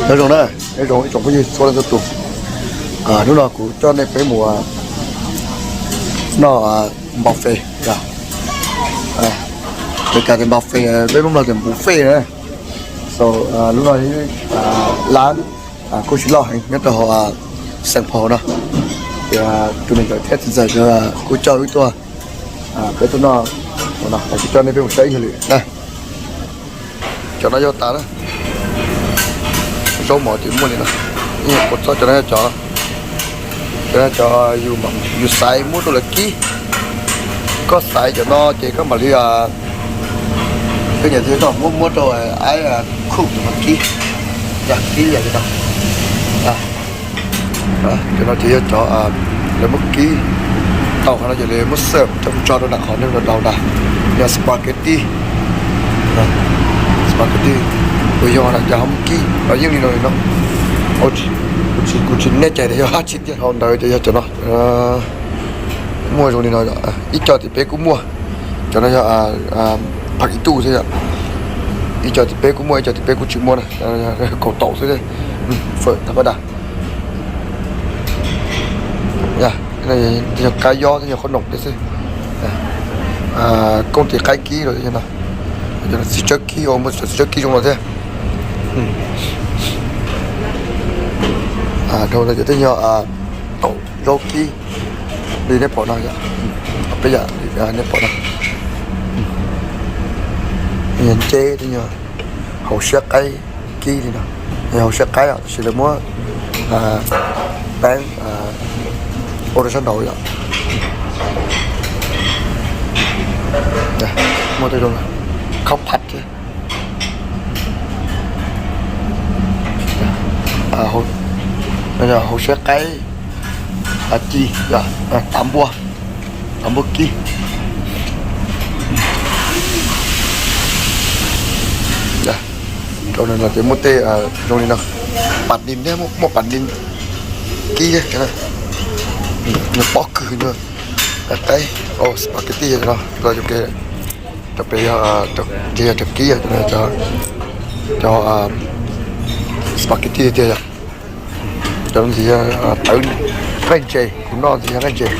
Nyob zoo na, nyob zoo ib tsoom phooj ywg txhua leej txhua tus. Hnub no kuv coj nej peb mus noj buffet. Peb tias buffet, peb Hmoob Nplog tias buffet na. So hnub no lab kuj tsis loj heev nyob rau hauv Saint Paul no. Ces tus me ntxawm thiab txiv ntxawm kuj coj wb tuaj, peb tuaj noj, kuv coj nej peb mus saib ib yam li na. Cov no yog tas na, zaub mov ces muaj li no. Ib yam kuv txob cov no yog cov, cov no cov yus xaiv muab rau lawv kib. Koj xaiv cov no ces koj mam li, tej niam txiv no muab muab rau aib cook cov no kib, kib yam li no. Cov no ces yog cov lawv muab kib tau qhov no ces lawv muab xawm coj mus tso rau nram qhov neeg los daus ntag. Yog spaghetti, spaghetti uas yog ntawm cov ho muab kib los yeej li no li no. Kuv tsis, kuv tsis nej cais tias yog dab tsi tiag, hauv ntawd ces yog cov no. Muaj zoo li no, ib co tim peb kuj muaj. Cov no yog pham ib tug xwb yom. Ib co tim peb kuj muaj, ib co tim peb kuj tsis muaj na. Kaus taum xwb, fawm tag pab das. Yog kab yob thiab yog qhob noom thiab xwb. Kooj tis qaib kib los no, txiv tsawb kib, muaj txiv tsawb kib zoo no thiab. Dhau ntawd ces tej nyuag taum zaub kib li nej pom no, peb yam nej pom no. Yog nceb tej nyuag hauv siab qaib kib li no, hauv siab qaib tab sis lawv muab peeb ua rau sab nraud yom. Muaj tej zoo khaub phaj thiab. Hauv siab qaib ci, tav npua, tav npua kib. Rau no ces muaj tej zoo li no, pas nis thiab, muaj pas nis kib thiab. Nws pob kws nws qaib, spaghetti no, rau pem yog, yog cov kib, cov spaghetti tiag yom. Cov no ntxiv yog tawv, nqaij ntses, kuv noj ntxiv yog nqaij ntses,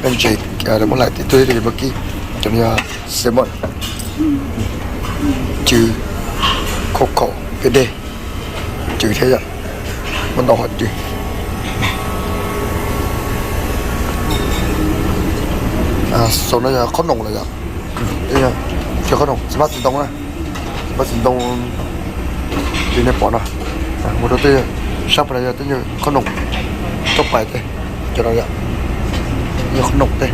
nqaij ntses lawv muab hlais tib tug thiab ces muab kib. Cov no yog salmon, cw, khauj khaum, peb dej, cw thiab yom, muaj ntau hom cw. Xaus no yog qhob noom lawm yom, cov qhob noom xi mab txiv ntoo na, xi mab txiv ntoo li nej pom no. Mus rau tej sab pas no yog tej nyuag qhob noom tuaj pais tej, cov no yog qhob noom tej.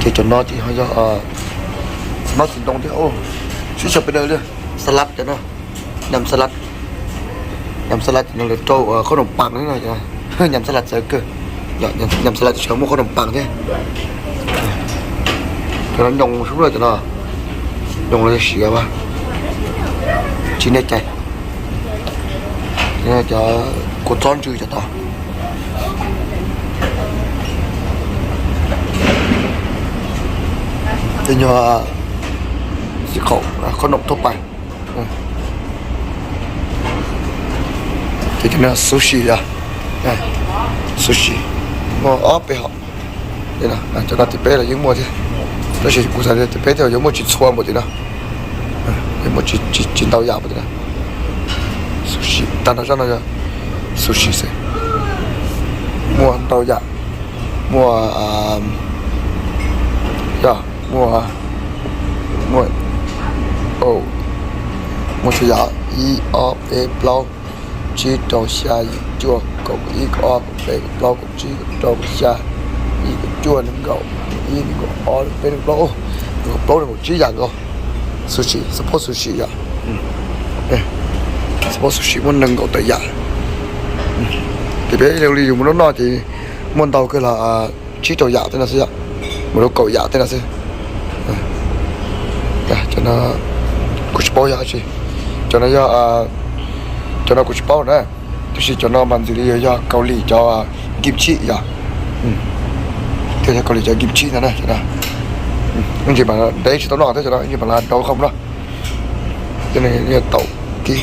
Ces cov no ces ho yog xi mab txiv ntoo thiab. Sib xyaw pes daws li, salad cov no, nyam salad, nyam salad cov no lawv rau qhob noom pas, nyam salad txawv kawg, nyam salad tsis muaj qhob noom pas thiab. Cov no nyoos sub lawm cov no, nyoos los siav, tsis nej cais. Cov kua txob ntsws cov tod. Tej nyuag xi qaum qhob noom tuaj pais. Ces cov no sushi yom, sushi muaj ob peb hom. Cov no tim peb los yeej muaj thiab, tab sis kuv xav tias tim peb tej yuav muaj tsis txhua npaum tim no, yuav muaj tsis ntau yam npaum tim no. Sushi tag nrho zaj no yog sushi xwb, muaj ntau yam, muaj, yog muaj, muaj, muaj txhua yam, ib ob peb plaub tsib rau xya yim cuaj kaum ib kaum ob kaum peb kaum plaub kaum tsib kaum rau kaum xya, yim kaum cuaj nees nkaum, ib nees nkaum ob nees nkaum peb nees nkaum plaub, nees nkaum plaub nees nkaum tsib yam nkaus. Sushi, suppose sushi yom, suppose sushi muaj nees nkaum tawm yam. Ces peb li yus mus noj noj ces muaj ntau kawg los tsib rau yam tej no xwb yom, mus rau kaum yam tej no xwb. Cov no kuv tsis paub yog dab tsi, cov no yog, cov no kuv tsis paub na, tab sis cov no mas ntxim li yog Kaus Lim cov kimchi yom, thiaj yog Kaus Lim cov kimchi no na. Ntsis mas deb tsis tau noj thiab, cov no ntsis mas los rau qhov no. Cov no yog taum kib,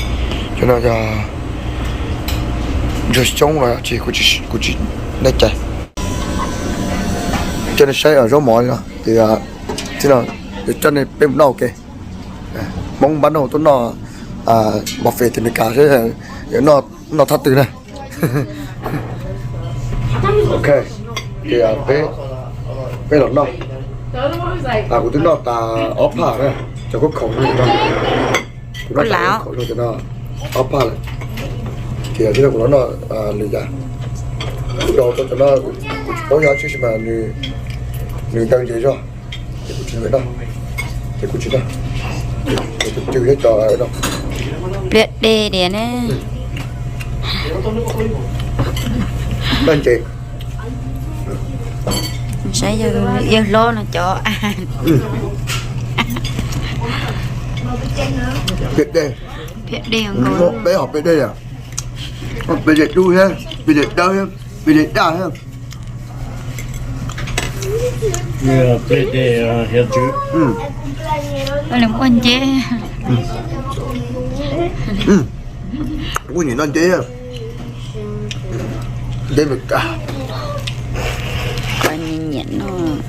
cov no yog ntsuag xyoob los tsis, kuv tsis, kuv tsis neej cai. Coj nej saib zaub mov no, ces tib no yuav coj nej peb mus noj ua ke. Hmoob npab noj tuaj noj buffet tim Amelikas seb yuav noj thaj twg na. Ok, ces peb los noj. Kuv twb noj tas ob phaj na, cov khaub khaum no, kuv noj tas khaum no cov no ob phaj lawm. Ces tib no kuv los noj lwm yam. Kuv daus tau cov no, kuv tsis paub yog tsi mas nws ntev ntev zog, ces kuv tsis nyiam noj, ces kuv tsis noj. Ces tus cw thiab cov no. Pliag dej tiag ne. Noj ntses. Saib yawg hlob no cov. Pliag dej. Pliag dej, peb hom pliag dej, pliag dej dub thiab, pliag dej dawb thiab, pliag dej daj thiab. Pliag dej hiav txwv. Ua nceb. Kuj nyiam noj nceb. Nceb Amelikas. Nyiam noj.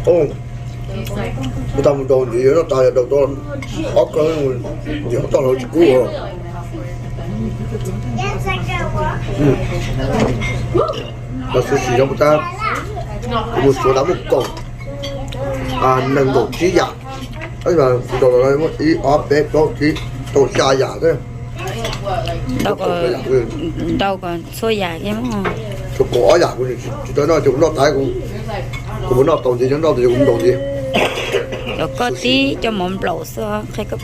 Kuv tau mus daus ntxiv, yog noj tas yog daus tau ob kawg, ntxiv hov toj los tsis kub. Los xus sim no mus tas, kuv mus suav tas muaj kaum, nees nkaum tsib yam. Kuv daus los muaj ib ob peb plaub tsib rau xya yam xwb. Daus kom txhua yam. Tsuas kaum ob yam kuv tsis tau noj, ces kuv noj tas, kuv mus noj tau ntxiv, noj tas ces kuv mus ntaus ntxiv. Cov koj tib cov mov nplaum xwb, qhia koj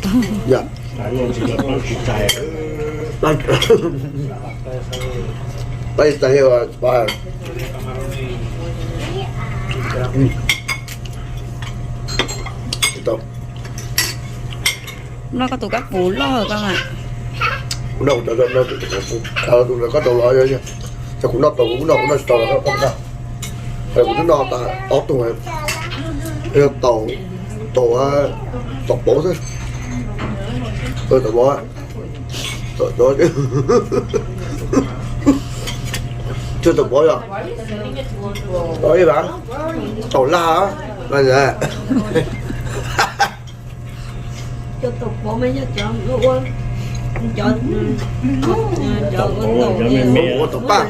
paub. Noj koj tus kab pus loj koj mas. Kuv noj kuv cov, tus koj tau los, ces kuv noj tau, kuv noj kuv noj tsis tau los koj noj. Kuv twb noj tas ob tug, yog taum, taum, taum pauv xwb. Taum pauv, tsis taum pauv yog taum ib, taum laj. Cov taum pauv mas yog cov ua, cov ua taum paj,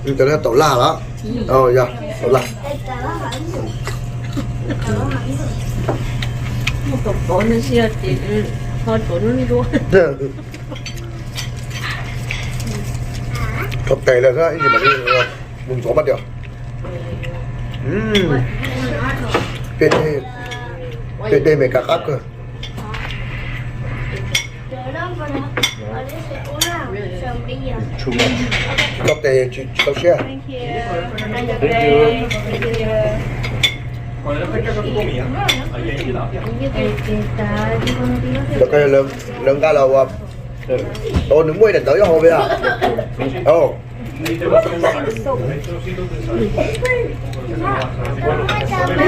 cov taum laj los, yog taum laj. Taum pauv no, rau tes lawm xwb, ib ntsis mam li mus ntxuav pab tias. Peb dej, peb dej Amelikas qab kawg. Rau tes tsis tau siab. Lawv nqa los ua, nws muaj ib daim ntawv nyob hauv peb.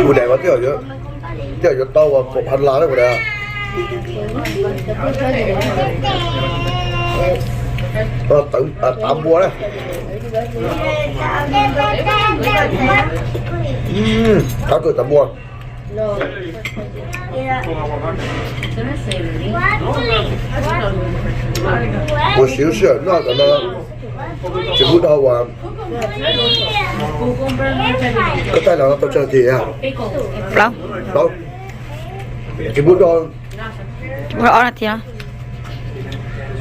Kuv daim mas twb yog yuav tau ua kaum phav las na kuv daim. Tav npua na. Qab kawg tav npua. Kuv siv sij hawm noj cov no tsis pub dog uas koj taij los no tau tsawg nas this? Plaub. Tsis pub dog.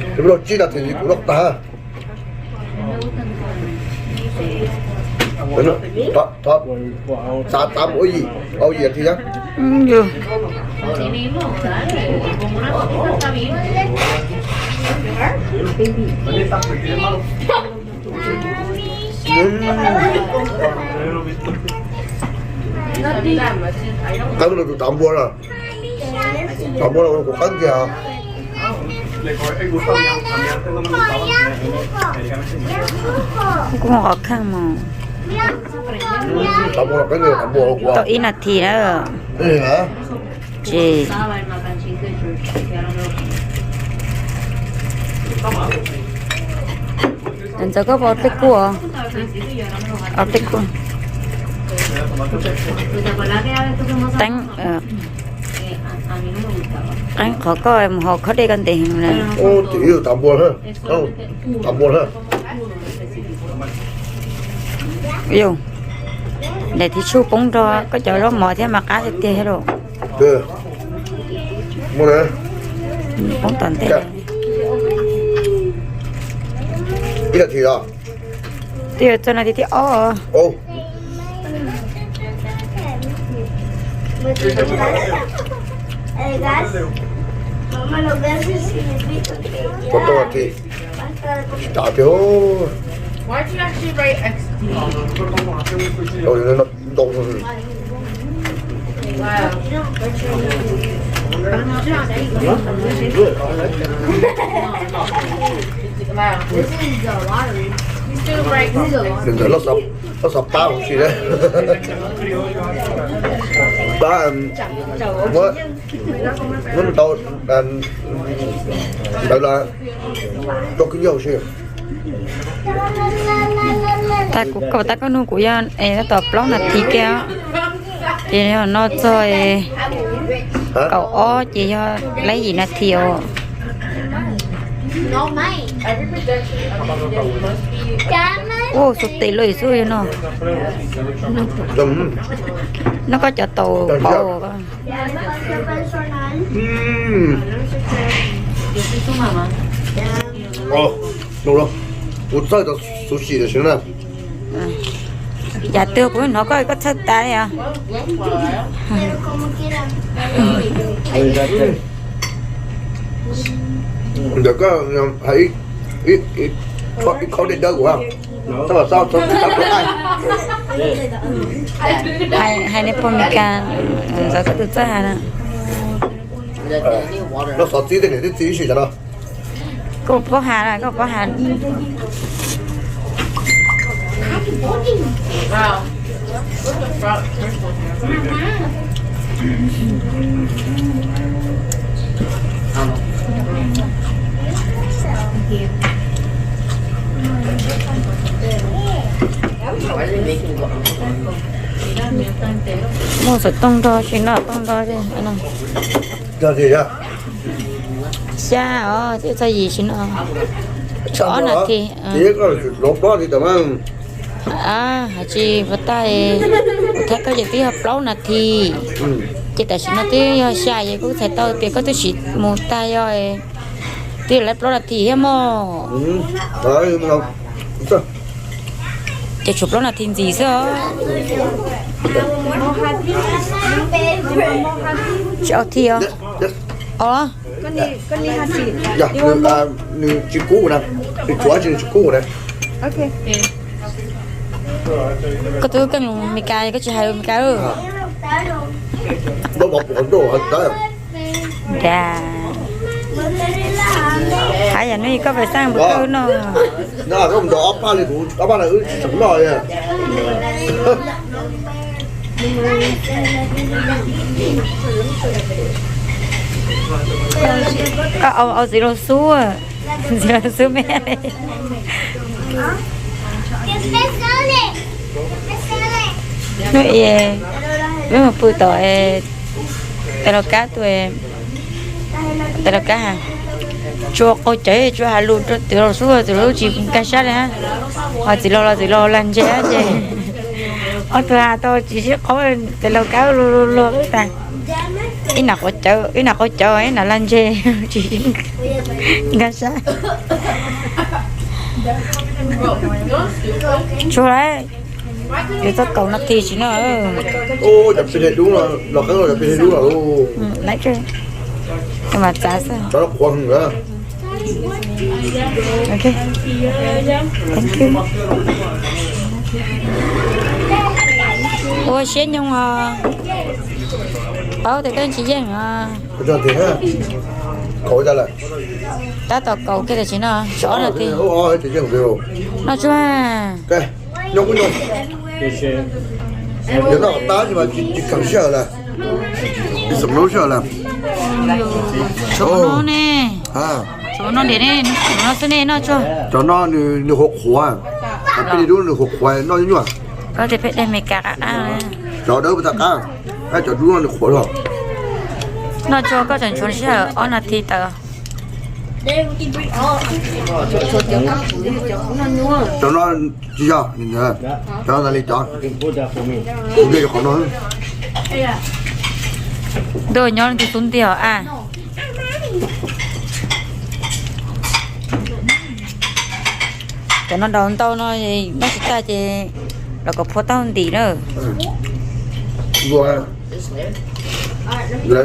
Tsis pub dog tsib nas this kuv noj tag. Thov, thov, xav tám ua yim, ua yim nas this na. Qeeb rau tus tav npua na. Tav npua no kuv qeeb kiag. Kuv qhov kheej mas. Tau ib nas this na. Ces ntxawm koj pom dej kub os, dej kub. Teeb, qeeb qhov koj mus haus khob dej koj ntev heev na. Yus, daim this tshuj poob nrog koj cov zaub mov thiab mas qab tiag tiag thiab lauj. Poob tom ntej. Twb yuav txog nas this thib ob. Tsis tas tiag. Ntawm loj xov pab huv si, pab muab, muab tau ntawd los rau kwv nyob huv si. Tab kuv kom tab koj nug kuv yog es tab tom plaub nas this kiag, ces yog no txog kaum ob ces yog laib yim nas this os. Ua xu tes loj xwb no. No koj cov taus pauv. Kuv txawj tau sushi tam sim no na. Yam twg kuv hnov koj, koj txhawj tas li os. Ntawm koj hais ib khob dej dawb kuv, hais nej pog Mes Kas ntxov koj tus txawj hais na. Loj xov txib tej niam tib txiv ib si tas no. Koj paub has na, koj paub has. Muaj xov tooj nrog tsis noj tooj nrog. Xya os, twb txog yim tsis noj. Ob nas this. Hais tsis pom tag, kuv thaij koj ces twb yog plaub nas this. Ces tam sim no twb yog xya, ces kuv txhais tau tias koj twb sim mus tag yog twb yog lawv plaub nas this thiab mog. Ces tshuav plaub nas this ntxiv xwb os. Tsis ob thi os. Os. Nws tsis kub na, nws tsuav tsis, nws tsis kub na. Koj twb keej lus Mes Kas, koj tsis hais lus Mes Kas lawm. Hais yam no koj pais xaj mus kawg no. Koj au txiv laus xub, txiv laus xub me. Hnub i wb mus pw tom tais laug Kab tus, tais laug Kab has, tsuas qaug cawv tsuas has lus rau txiv laus xub, txiv laus tsis nkag siab li hab. Ho txiv laus los txiv laus lag ntseg ces ob tug has tau tsis sib qab, tais laug Kab luag luag luag tas. Ib nam qaug cawv, ib nam lag ntseg tsis nkag siab. Tsuag lawm, yuav txog kaum nas this tsis noj. Mas txav xwb. Ua siab nyoog os. Paub tias koj tsis yeej os. Tab tom kaum kiag tam sim no, tshuav ob nas this. Noj tsuag. Nyob kuj nyob. Yog noj qhov tab xwb mas tsis kheev sij hawm lawm. Tsis xam lub sij hawm lawm. Tsov no ne. Tsov no ntiam ne, tsov no xwb ne noj tso. Cov no nws qhuav qhuav, peb li dub nws qhuav qhuav noj nyuaj nyuaj. Koj tias peb dej Meskas qab qab. Cov dawb puas tau qab, cov dub no nws qhuav los. Noj tso koj tseem tshuav sij hawm ob nas this tawm. Cov no tsis yog, cov no li cov, kuv ntiag qhov no. Ntuj, nyob leej twg xub ntiag os a. Cov no daus ntau no, noj tsis tag ces los kom phua taub ntim na.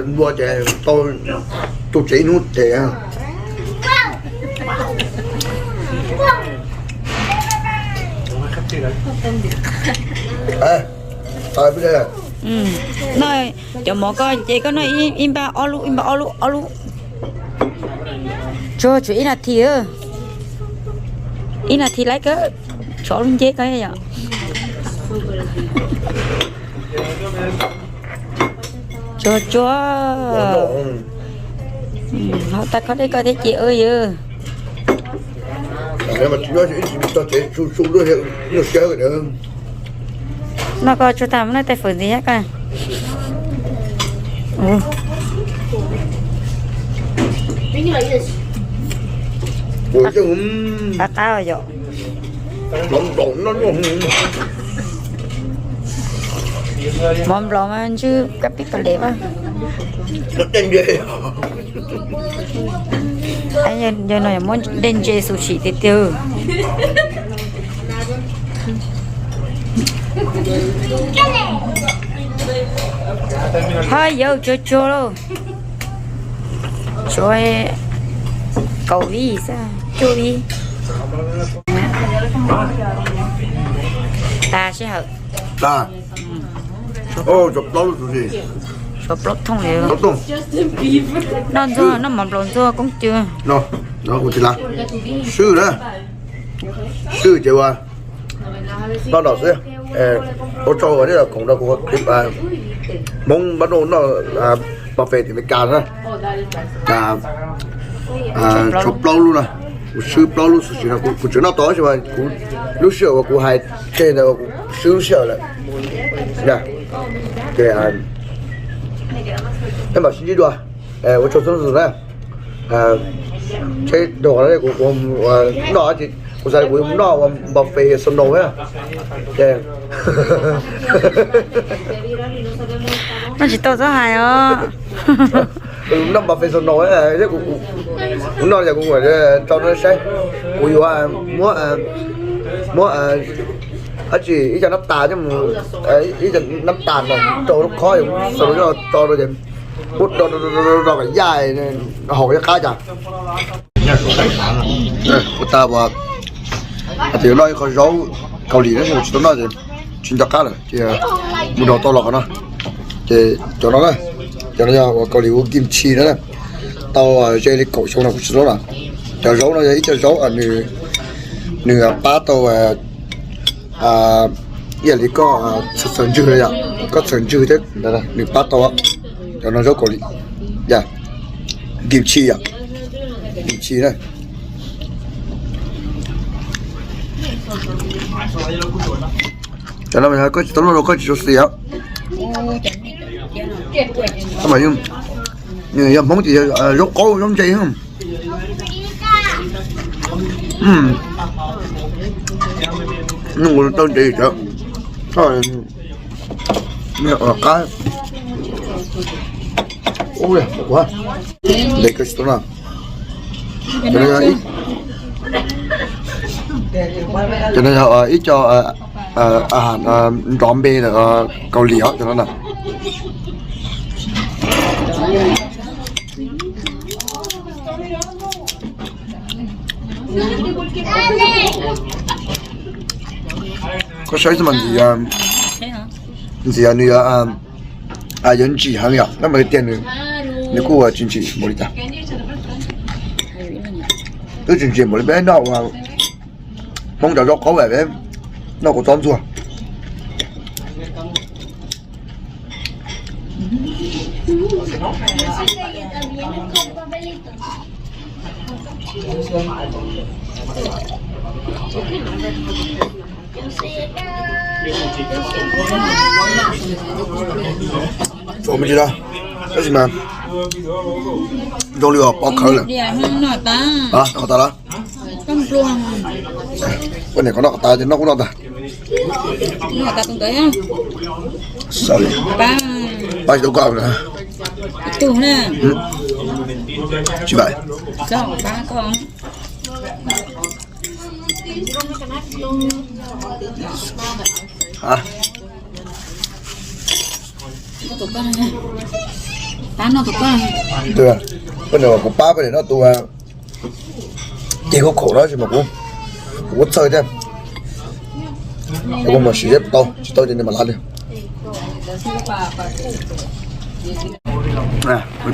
Nplua ces tau tu tsev ib hnub ces. Noj cov mov ko ces koj noj ib npab ob lub, ib npab ob lub, ob lub. Tsuag tsuag ib nas this, ib nas this laib kawg, tshuav ob lub nceb ko yom. Tsuag tsuag. Hau tag khob dej koj thiab ces yog. Noj koj tsuag tag muab noj tej fawm ntxiv thiab koj. Qab qab yom. Mov nplaum mas ntswj kab pib kab lev mas. Yog no yog muab dej ntse xu sim tiag tiag. Haj yawm tsuag tsuag lauj. Tshuav kaum vib xwb, cuaj vib. Tas sij hawm. Tshuav plaub lub xu sim. Tshuav plaub thooj li. Noj ntxuag, noj mov nplaum ntxuag koob cw. Swb na. Swb ces ua noj noj xwb. Ua tsaug uas nej los koom rau kuv clip Hmoob npab noj buffet tim Meskas na. Tshuav plaub lub na, kuv swb plaub lub xu sim no, kuv tseem noj tau tab sis mas kuv lub sij hawm uas kuv hais tseg ntawd kuv swb lub sij hawm lawm. Ces peb mam sib ntsib dua, ua tsaug txhua tus na. Seb rau qhov no kuv noj, kuv xav kuv noj ua buffet snow na. Noj tsis tau txhob hais os. Noj buffet snow na, kuv noj yog kuv tso no saib, kuv yuav muab, muab dab tsi ib co nab tas coj mus, ib co nab tas no rau lub khob, tso rau ces muab do do do kom yaj haus thiaj qab cas. Ua tas uas hais tias noj ib qho zaub Kaus Lim na, tsis tau noj ces tsis nco qab lawm ces mus nrog tau los qhov no. Ces cov no na, cov no yog uas Kaus Lim hu kimchi na, tau ze li kaum xyoo no kuv tsis tau lawm. Cov zaub no yog ib co zaub nws pab tau ib yam li koj txhawm ntswg no yom, koj txhawm ntswg thiab nws pab tau. Cov no zaub Kaus Lim, kimchi yom, kimchi na. Cov no koj tsis tau noj los koj tsis txhob xis os. Nws yog Hmoob ces yog zaub qaub zaub ntse. Nws tau ntse, qab. Ntse kawg tsis tau noj. Cov no yog ib co a ha nrov npe ntawm Kaus Lim os cov no na. Koj saib xwb mas ntxim, ntxim nws yuav ntsim heev yom, nab mas tiag nws kuj tsis ntsim npaum li cas. Twb tsis ntsim npaum li peb noj uas Hmoob cov zaub qaub peb Noj kuv tsob ntxuag. Ua me ntsis no, tab sis mas zoo li uas pov khawv lawm. Noj tas lawm. Koj niam koj noj tas ces noj kuj noj tas. Pab tsis tau koj na. Tsis vais. Pab no tus, pab no tus, kuv pab peb no tus ces kuv khaum no tab sis mas kuv, kuv txhawj thiab. Kuv mam siv thiab, tau tsis tau ces nws mam lav li.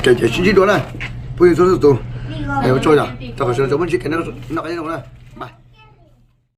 Ces sib ntsib dua na, phooj ywg txhua leej txhua tus, ua tsaug yom, rau qhov sawv daws muaj ntsib kev noj qab nyob zoo na.